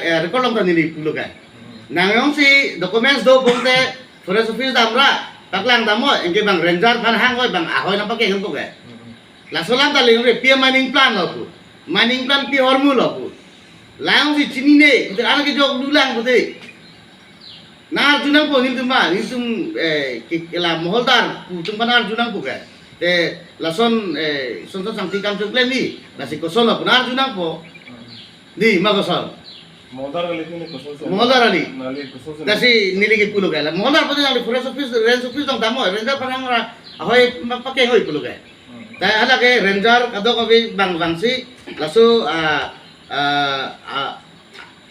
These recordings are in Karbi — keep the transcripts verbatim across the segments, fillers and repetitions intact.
eh, record along ta neli pulo ke. Nang jongsi documents do pute forest office damra, paklang damnon, anke bang ranger aphan hang oi bang ahoi nangpakeng puke. Laso alam ta lengre, pi mining plan lo pu. Mining plan pi ahormu lo pu. Lang si chinine, pute anak kejok dulang pute. Nang arju nangpo nelitum ma, nelitum, eh, ke-, la moholdar pu atum aphan arju nangpo ke. Te lason, eh, son son sangti kam choklemji, lasi koson lo pu nang arju nangpo. Di, ma koson. Moholdar kali ini khusus. Moholdar kali. Nali khusus. Lasi neli ke pulo ke. La moholdar pute nangli forest office, range office along damnon, ranger aphan hang ra, ahoi ma pakeng oi pulo ke. Hmm. Ta hala ke ranger kadokave bang bangsi, laso, ah, ah, ah,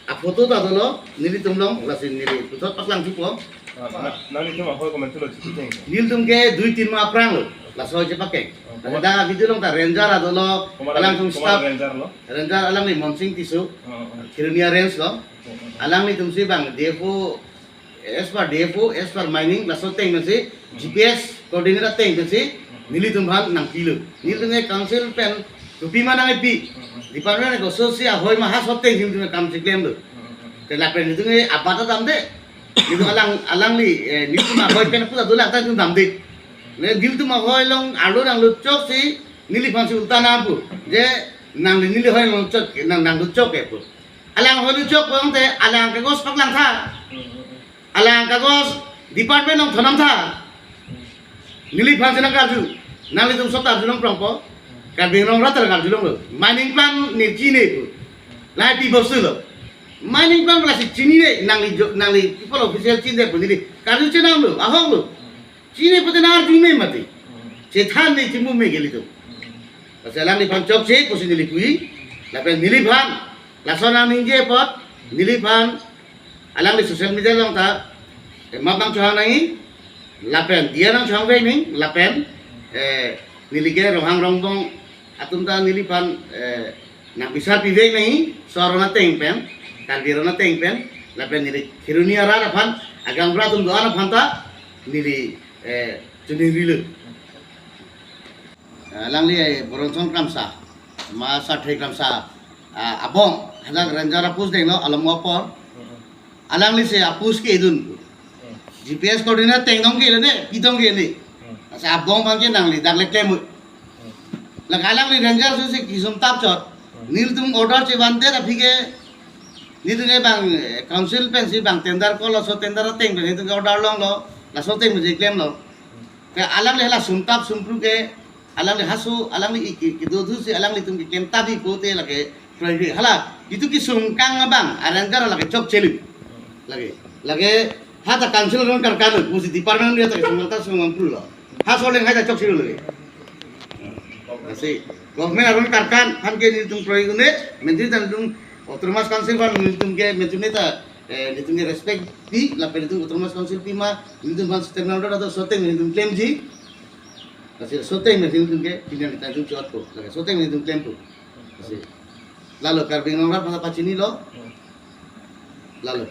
a photo ta dolo, nelitum along, lasi neli puthot paklang thupo. Ah, na, nanglitum ahoi komat lo chikiteng. Nelitum ke dui tin ma aphrang lo, laso chepakeng. Oh, komat. Dak video along ta ranger adolo, komat, alangtum komat staff. Ranger lo? Ranger alangli Monsing Tisso, oh, oh. Khironia Range lo. Oh, oh, oh. Alanglitum si bang D F O, as per D F O, as per mining, laso ateng pensi, G P S coordinate ateng pensi, nelitum aphan nangpilo. Nelitum ke council pen kopi ma nangkepi. Department ke kososi ahoi ma ha laso ateng nelitum ke kam chiklemlo. Te lapen nelitum ke abat damde. Nelitum alang, alangli, eh, nelitum ahoi pen pu ta dolang ta nelitum damde. Ne nelitum ahoi along arlo nanglut choksi, neliphan si ulta nangpu. Je nangli neli ahoi along chok, nang, nanglut chok ke pu. Alang ahoi lut chok pute alang kagos paklang tha. Alang kagos department along thonam tha. Neliphan si nangkarju. Nanglitum sot arju nangprongpo. Karbi Anglong rat ta karjulonglo. Mining plan ne chini pu. Lahai pi bostu lo. Mining plan lasi chinine nangli jo, nangli people official chinine pu neli. Karju chenamlo, ahoklo. Chini pute nang arju me mati. Chethan ne chimu me ke nelitum. Lasi alangliphan chokche pusi neli pu. Lapen neliphan lason nangningje apot, neliphan alangli social media along ta, eh, map nangchohang nangji, lapen diya nangchohang vek nangji, lapen, eh, neli ke Ronghang Rongbong atum ta neliphan, eh, nangpisar pi vek nangji, so aron ateng pen, Karbi aron ateng pen, lapen neli Khironia arat aphan, agaonbura atum do-an aphan ta, neli, eh, choningri lo. Alangli, eh, Boronson Kramsa, ma Sarthe Kramsa, ah, abong, hadak ranger a-post denglo, along apor. Alangli si a-post kedun. G P S coordinate tengdong ke le ne, pitong ke le. Asa abong abang ke nangli dak le klem. Lake alangli ranger si kesung tap chot. Nelitum order chevandet aphi ke, nelitum ke bang, eh, council pensi bang tender call, laso tender ateng pen nelitum ke order longlo, laso ateng pen si klemlo. Ke alangli hala sungtap sungpru ke, alangli haso, alangli iki, kedo do si alanglitum ke kemtap pi pute lake, prohibit. Hala, itum kesung kang abang, a ranger lake chokchelo. Lake, lake, ha ta council aron karkan lo, musi department dia ta kesung ta sung ampru lo. Haso leng hai ta chokchelo lake. Lasi, government aron karkan, aphan ke nelitum prohibit ne, menteri dan nelitum autonomous council aphan nelitum ke, menteri ne ta, eh, nelitum ke respect pi, lapen nelitum autonomous council pi ma, nelitum aphan standing order do laso ateng nelitum klemji. Lasi laso ateng nelitum ke, pini nelitum chot ko, lake laso ateng nelitum klempo. Lasi. Lalo Karbi Anglong rat aphan pachinilo. Lalo.